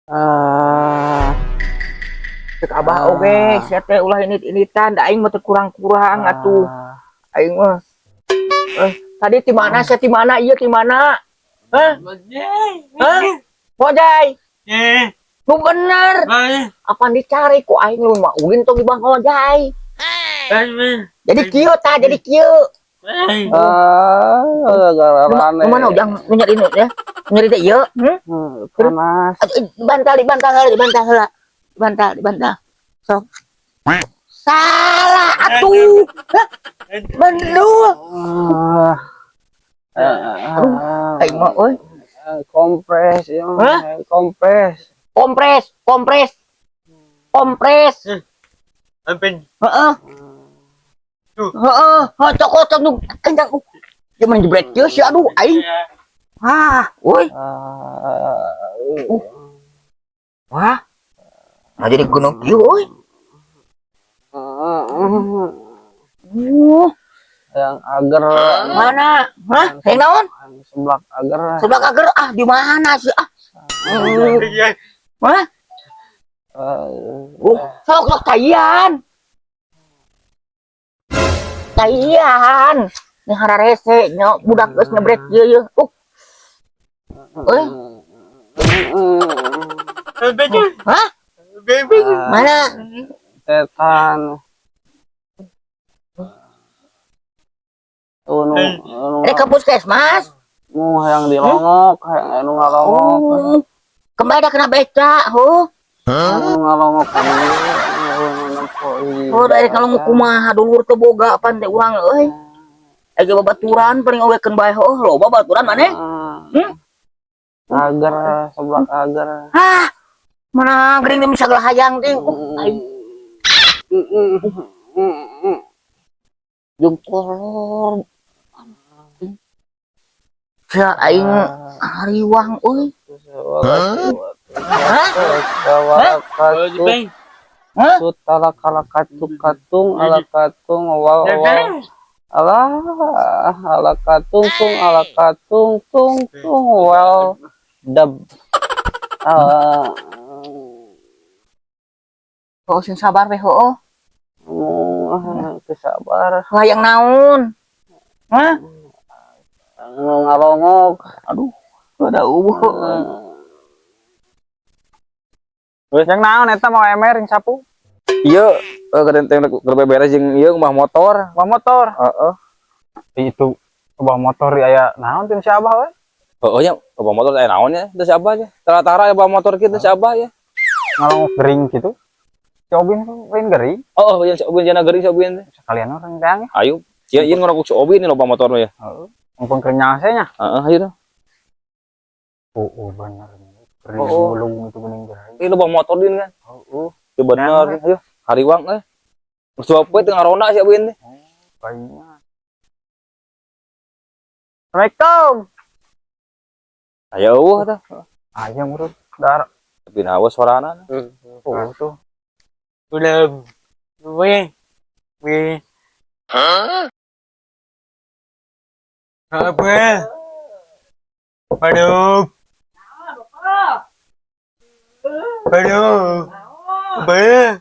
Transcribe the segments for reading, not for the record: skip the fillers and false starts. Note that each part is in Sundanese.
Ah. Cek Abah oge, sia teh ulah ini-initan, da aing mah teu kurang-kurang atuh. Aing mah. Eh, tadi di mana sia, di mana ieu, di mana? Hah? Hah? Ngojay. Nu bener. Apaan dicari ku aing lu mah ulin tong di Bang Ngojay. Jadi kieu tah, jadi kieu. Ah, gara Nu mana ujang nu nyeri nu ya? Nyeri teh ieu, hmm? Panas. Aduh, dibantal, dibantal heula, dibantal heula. Dibantal, dibantal. Sok. Salah atuh. Hah? Bendul. Ah. Aduh, aing mah euy. Kompres ya. Hah? Kompres. Kompres, kompres. Kompres. Heeh. Heeh, heuh, cokot nu kencang. Gimana jebret kieu sih, aduh aing. Ah, euy. Ah. Wah. Nah, jadi gunung kieu euy. Yang agar. Mana? Hah? Yang naon? Seblak agar. Sebelah agar ah, di mana sih ah? Hah? Sok sok caian. Caian. Ini hararese nya budak geus nyebrek ieu ye. Eh, hah? Mana? Setan. Nu, nu, Ini ke puskesmas. Nu yang dilongok, yang nu ngalongok. Oh. Kembali ada kena beca, huh? Nu ngalongok. Oh, dari kalau mau kumaha dulur teu boga apaan teh urang euy. Aya babaturan paling awekeun bae heuh, loba baturan maneh. Hmm? Agar, seblak agar. Hah. Mana gering demi sagala hayang teh. Aing jeung kolor. Sia aing hariwang euy. Hah? Hah? Hah? Katung ala katung wal wal alah ala katung tung ala katung tung tung wal dab ah. Oh, sing sabar we heueuh. Kesabar. Hayang naon? Hah? Nu ngalongok. Aduh, ada eueuh. Yang naon eta mau emer yang sapu? Iya, eh teh keur beberes jeung ieu ngumbah motor. Bawa motor. Heeh. Itu bawa motor di aya naon teh si Abah we? Heeh nya, bawa motor aya naon nya teh si Abah nya. Tara-tara bawa motor kitu si Abah ya. Ngalongok gering gitu. Si Obin lain gering. Oh, yang si Obin jana gering si Obin teh. Sekalian orang teang. Ayo, ieu ieu ngerokok si Obin ini loba motor mah ya. Heeh. Mumpung kenyang nya. Heeh, ayo dah. Oh, bener. Gering Oh. bulung itu geuning gering. Ini loba motor din kan. Heeh. Itu bener, ayo. Hariwang eh. Terus dua poe teu ngaronda si Obin teh. Kayaknya. Assalamualaikum. Aya eueuh tah. Aya murut dar. Tapi nawa sorana. Oh tuh. Udah, we, we. Apa? Aduh. Aduh. Be.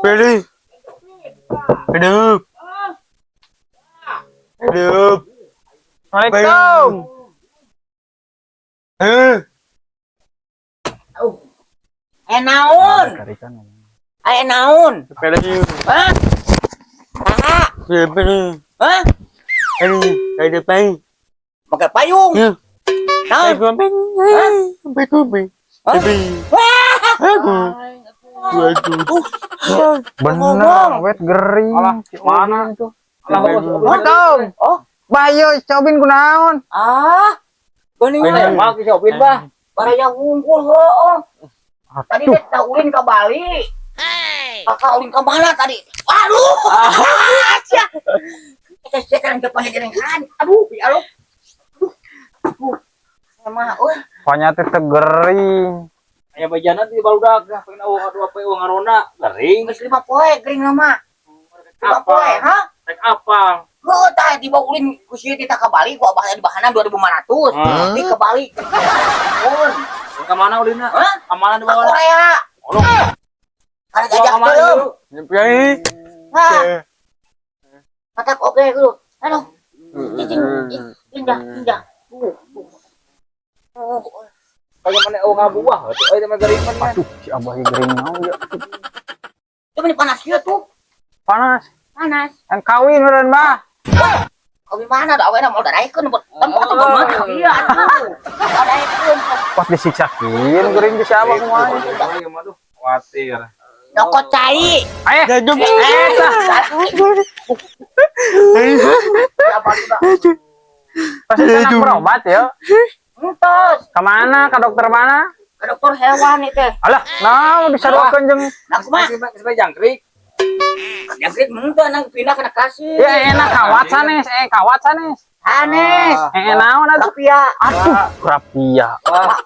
Beli. Aduh. Aduh. Assalamualaikum. Eh. Eh naon? Tarikan. Eh naon? Beli. Hah? Saha? Beli. Hah? Aduh, ada payung. Pakai payung. Ya. Naon? Hah? Aku. Waduh. Bener, wet gering. Alah, Si mana? Obin tuh. Alah, Assalamualaikum. Oh, Bayo, si Obin kunaon? Ah. Geuning we. Mak si Obin bah. Baraya hungkul heueuh. Tadi teh tah ulin ka Bali. Kakak ulin ka mana tadi? Aduh. Sia. Eta sia kan depan kan. Aduh, ya Allah. Aduh. Aduh. Sama euy. Pokoknya teh teu gering. Aya bajana di barudak pengen eueuh dua poe eueuh ngaronda gering. Geus 5 poe gering mah. 5 poe, ha? Rek apa? Heuh, tah dibawa ulin ku si teh ka Bali ku abah di bahanan 2500. Di ke Bali. Mun. Ke mana ulinna? Hah? Ke mana Ka dibawa? Korea. Allah. Karena Bawa diajak ke mana teuing. dulu? Nah. Matak oge gitu. Aduh. Cicing, pindah, pindah. Tuh, tuh. Oh, Bagaimana oh ngabuah? Atuh euy mah gering mah. Aduh, si Abah ieu gering naon ya. Itu mah panas kieu tuh. Panas. Panas. Yang kawin meureun, Bah. Kawin mana da awena mau daraikeun tempat tuh mah. Iya atuh. Daraikeun. Pas disiksa kieu gering di si Abah kumaha. Aduh, khawatir. Nyokot cai. Eh, eta. Apa tuh dah? Pasti anak berobat ya. Entos. Kemana? Ke dokter mana? Ke dokter hewan itu teh. Alah, nah disaruakeun jeung Nah, kumaha? Masih jangkrik. Jangkrik henteu nang pindah kana kasih. Ya enak kawat sanes, eh kawat sanes. Sanes. Eh naon atuh? Rapia. Aduh, rapia.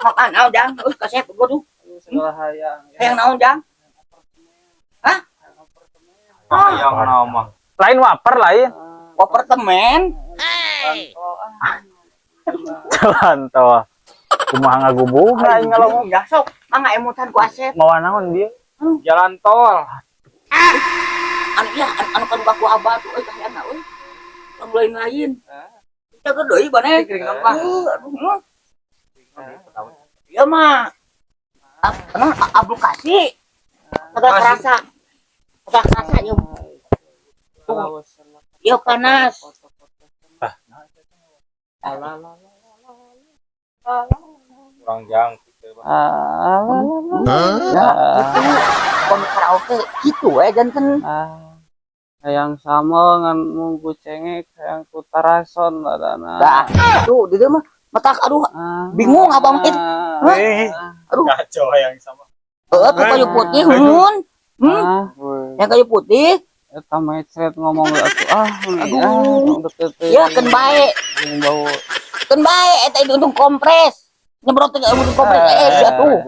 Makan naon jang? Euy kasep gua tuh. Segala hayang. Hayang naon jang? Hah? Hayang nama. Lain waper lain. Apartemen. Jalan tol. Kumaha ngagubug aing ngalongok. Ya sok, mangga emutan ku Asep. Mawa naon dia? Jalan tol. Anu iya, anu anu kan ku abah tuh euy kahayangna euy. Anu lain-lain. Jaga deui bane. Gering apa? Aduh, mah. Iya mah. Anu aplikasi. Agak kerasa. Agak kerasa ya. Tuh. Iya panas. Kurang jangkrik. Ya, gitu. Komo karaoke gitu we janten. Hayang sama ngan munggu cengek, hayang ku tarason ladana. Dah, tuh di dieu mah matak aduh bingung abang mah. Hah? Aduh. Kacau hayang sama. Heeh, tuh kayu putih hun. Hmm, yang kayu putih. Eta mecret ngomong atuh ah. Aduh. Deket Ya keun bae. Bau. Keun bae eta itu untung kompres. Nyebrot teh untung kompres eh sia tuh.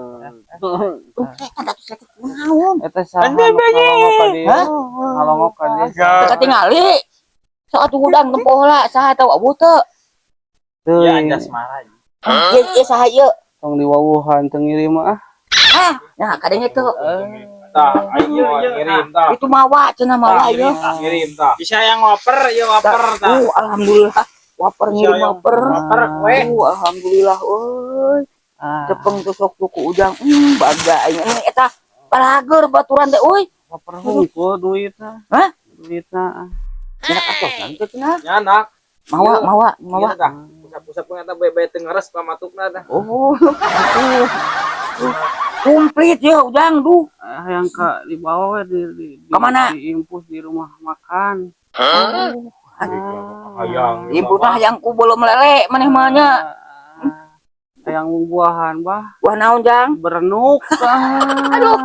Tuh kan atuh sia teh kunaon. Eta saha nu ngalongok ka dieu? Hah? Ngalongok ka dieu. Teu katingali. Sok atuh hudang tempoh lah saha tau abuh teu. Ya Teuing. anjas marah. Ieu ieu saha ieu? Tong diwawuhan teu ngirim ah. Hah, nah kadangnya tuh. Tah, aing mah ngirim tah. Itu mawa cenah mawa ieu. Ngirim tah. Bisa yang waper, ya waper tah. Alhamdulillah. Waper ngirim waper. Waper kue. Alhamdulillah euy. Cepeng tuh sok tuh ku ujang. Bangga aing. Ini eta balager baturan teh euy. Waper hungkul duitna. Hah? Duitna. Nyanak atuh teh cenah. Nyanak. Mawa mawa mawa. Iya tah. Pusap-pusap ku eta bebe teu ngeres pamatukna tah. Oh. Aduh. Komplit ya ujang duh. Hayang ka dibawa we di Kemana? Di infus di rumah makan. Hayang. Ibu mah yang ku belum lele maneh mah nya. Hayang buahan bah Wah naon jang? berenuk. Aduh,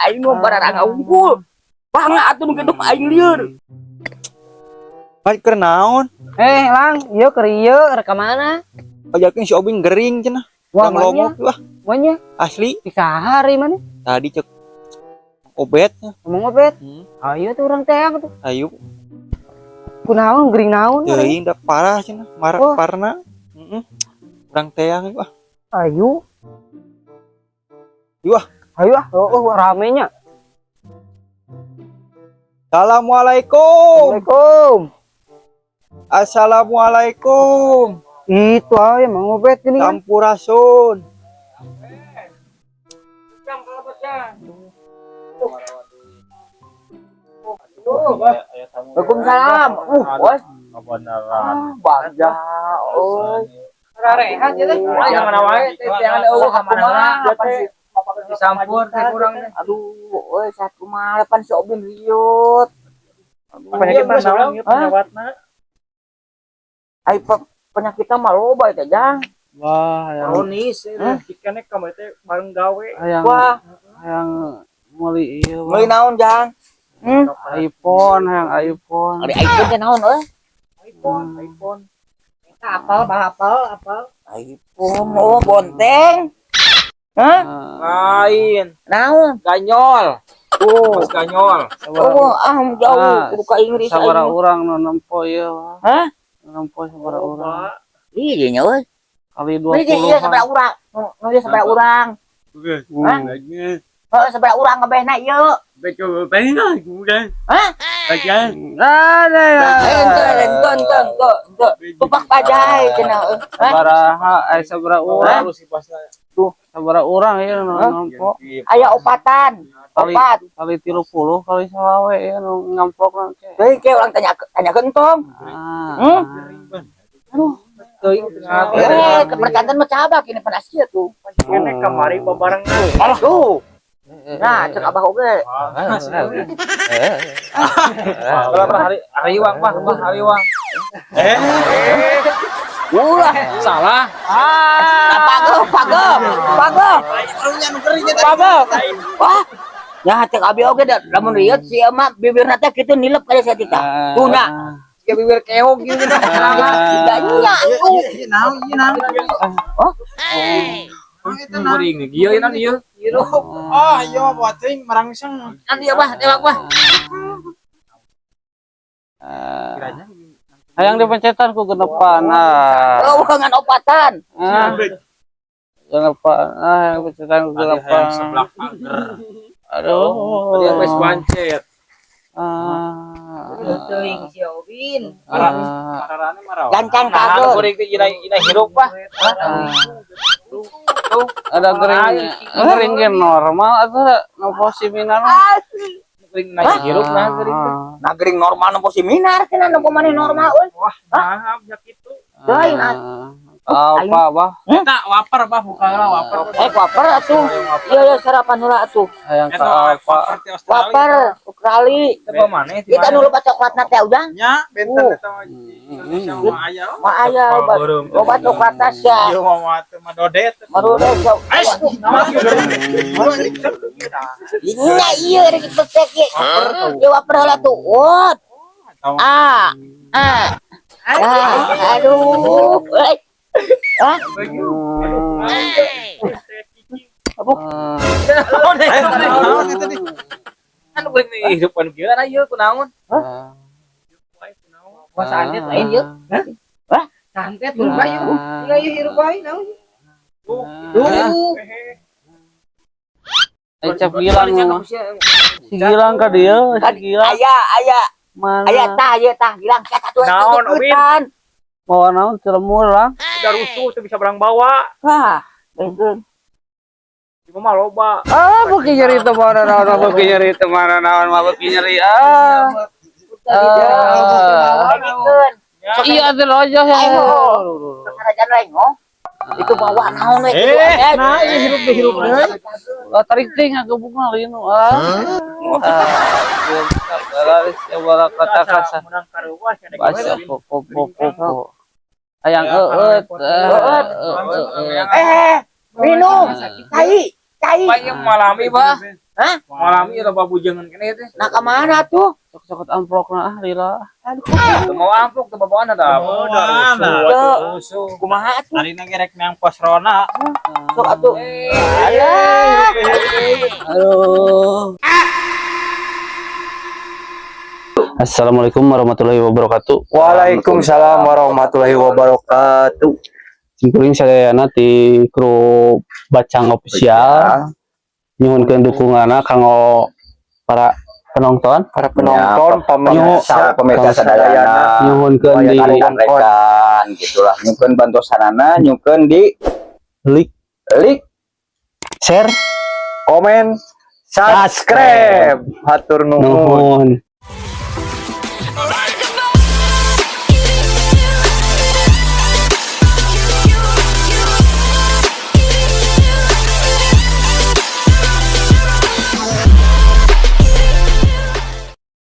aing mah bararanga unggul. Bangga atuh nu kitu aing lieur. Balik keur naon? Eh, Lang, ieu keur ieu rek ka mana? Ajakeun si Obing gering cenah. Wah, Urang longok wah Manya asli di sahari mana? tadi cek obet. Ngomong obet. Hmm. Ayo tuh urang teh tuh. Ayo Kunaon gering naon? teuing da parah cenah marah Wah. parna. Heeh. Urang teang wah. Ayo. Ayo ah. Ayo ah, oh, oh ramenya. Assalamualaikum. Assalamualaikum. Assalamualaikum. Itu aja mau ngobet gini kan. Sampurasun. Waalaikumsalam. Bos. Kebenaran. Bagja. Euy. Rarehat ya teh. Yang mana wae teh tiangan eueuh ka mana wae. Disampur teh kurang teh. Aduh, euy satu mah pan si Obin riut. Penyakit naon ieu penyawatna? Ai penyakitna mah loba teh jang. Wah, hayang Kronis Hah? Ikannya kamu teh bareng gawe. hayang Wah, hayang meuli ieu. meuli naon jang? Hmm? iPhone, hayang iPhone. Ari iPhone teh naon euy? iPhone, iPhone. Apal, bah apal, apal. iPhone oh bonteng. Hah? Lain. Naon? Ganyol. Tuh. Pas ganyol. Oh, ah jauh Ah, kudu ka Inggris Sabaraha aing. Urang nu nempo ieu, Wah. Hah? Nu nempo sabaraha urang? Iya nya euy. Kali Beli iya 20. sabaraha urang? Nu ieu sabaraha urang? Hah? Heeh, sabaraha urang ngebehna ieu? Hah? Ada ya. Eh, ente ente ente ente ente. Tupak bajai cenah euy. Hah? Sabaraha eh sabaraha urang? Harus sih pasnya. Sabaraha urang ieu nu Hah? nempo? Aya opatan. Kali Opat. kali 30 kali 25 ieu nu ngamplok ke. Deui ke urang tanya tanya entong. Ah. Hmm? Teuing. Eh, kepercantan mah cabak ini panas kieu tuh. Kene kamari babarengan. Alah tuh. Nah, cek abah oge. Berapa hari hariwang, Pak? Bah, hariwang. Ulah. Salah. Pageuh, pageuh, pageuh. Pageuh. Wah. Ya cek abi oge da lamun rieut si mah bibirna teh kitu nilep kaya sia tita. Tuh nya. Siga bibir keong gitu. Da nya atuh. Iya naon, iya naon. Oh. Kuring ieu ieu ieu. Ah, iya mah buat teuing marangsang. Nanti ya bah, tewak bah. Hayang dipencetan ku genepan. Ah. Oh, ngan opatan. Ah. Genepan. Ah, hayang pencetan ku Tadi hayang genepan. sebelah pagar. Aduh. Tadi geus pancet. Ah. Teuing si Obin. Ah. Kararane marawa. Gancang Nah, kagok. kuring teh ina hirup, Pak. Ah. Ada gering gering ge normal atau nopo seminar mah? Kuring ina hirup nah gering teh. Ah. Nah, gering normal nempo seminar cenah nempo maneh normal euy. Wah, nah, ya kitu. Teuing ah. Apa, Bah? Eta waper, Bah, buka lah waper. Eh, waper atuh. Iya ya sarapan heula atuh. Hayang Eta ka apa? waper ti Australia. Waper Australia. Coba maneh di Kita mana? nu loba coklatna teh ujang. Nya, benten eta mah di Indonesia mah aya. Mah aya obat obat coklat sia. Ieu mah mah teu mah dodet. Marude sok. Nya ieu rek pesek ieu. Ieu waper heula tuh. Wot. Ah. Ah. Ah, aduh. Eh. Ah, aduh. Naon eta di? Anu kuring hirup anu kieu nah ieu kunaon? Wah, santet lain yeuh. Hah? Santet berubah yeuh. Iya ieu hirup bae naon. Tuh. Eh, cap Gilang mah. Si Gilang ka dieu, si Gilang Aya, aya, mana? aya tah, ieu tah Gilang sia atuh Naon, Obin? tutupan. Bawa naon celemur lah. Udah rusuh teu bisa barang bawa. Wah, bengkeun. Di mah loba. Ah, beuki nyeri teu mana naon, mah beuki nyeri teu mana naon, mah beuki nyeri. Ah. Ah. Bengkeun. Iya teh aja ya. Ayo. Kerajaan lain oh. Itu bawa naon we kitu. Eh, nah ieu hirup deui hirup deui. Lah tarik teh ngagebukna lain ah. Ah, ya wala kata kasa. Menang karuas kene Basa po po po po po. Hayang eueut. Eueut. Eh, minum. Cai, cai. Pak ieu malami, Bah. Hah? Malami loba bujangan kene teh. Nah, ka mana tuh? Sok-sok amplokna ah lila. Aduh. Teu mau amplok teu babawaan ada. Babawaan, Tuh. Rusuh. Kumaha atuh? Hari nage rek meang pos rona. Sok atuh. Alah. Aduh. Assalamualaikum warahmatullahi wabarakatuh. Waalaikumsalam warahmatullahi wabarakatuh. Simkuring sadayana ti kru Bacang Official nyuhunkeun dukunganna kanggo para penonton, Para penonton, pemirsa, pemirsa sadayana, nyuhunkeun di rekan-rekan gitulah, nyuhunkeun bantosanana, nyuhunkeun di like, like, share, komen, subscribe. Hatur nuhun. nuhun.